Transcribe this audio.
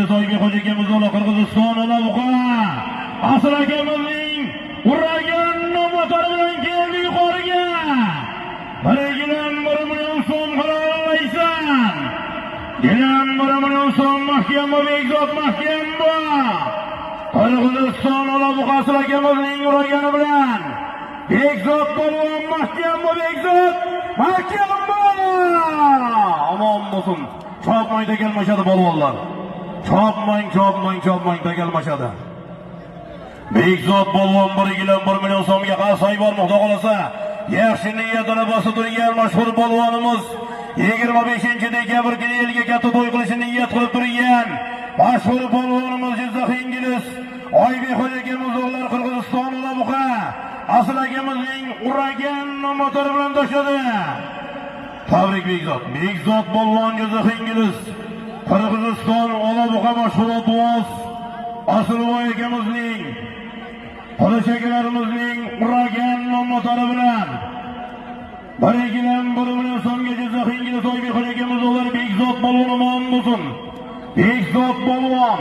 Ingliz Oybek Hoji akamiz o'g'li, Qirg'iziston Olabuqa Asl akamizning uragan motori bilan keldi yuqoriga. Bir 1 million so'm qilolmaysan. Gilam 1 million so'm mahkam, Bekzod mahkam. Qirg'iziston Olabuqa Asl akamizning uragani bilan Bekzod polvon mahkam, Bekzod mahkam. Omon bo'lsin. Chopmang, takalmashadi polvonlar. Chopmang, chopmang, chopmang, takalmashadi. Bekzod polvon bir gilam 1 million so'mga qarsay bor, xudo xolasa. Yaxshi niyatini bosib turgan mashhur polvonimiz 25 dekabr kuni elga katta to'y qilishni niyat qilib turgan mashhur polvonimiz Jizzax Ingliz Oybek Hoji akamiz o'g'lari, Qirg'iziston Olabuqa Asl akamizning uragan motori bilan tashladi. Tabrik, Bekzod. Bekzod polvon Jizzax Ingliz Qirg'iziston Olabuqa mashhur otvoz Asilboy akamizning, Qilish akalarimizning uragan motori bilan bir ikkidan 1 million so'mga Jizzax Ingliz Oybek Hoji akamiz o'g'lari Bekzod polvon, omon bo'lsin. Bekzod polvon.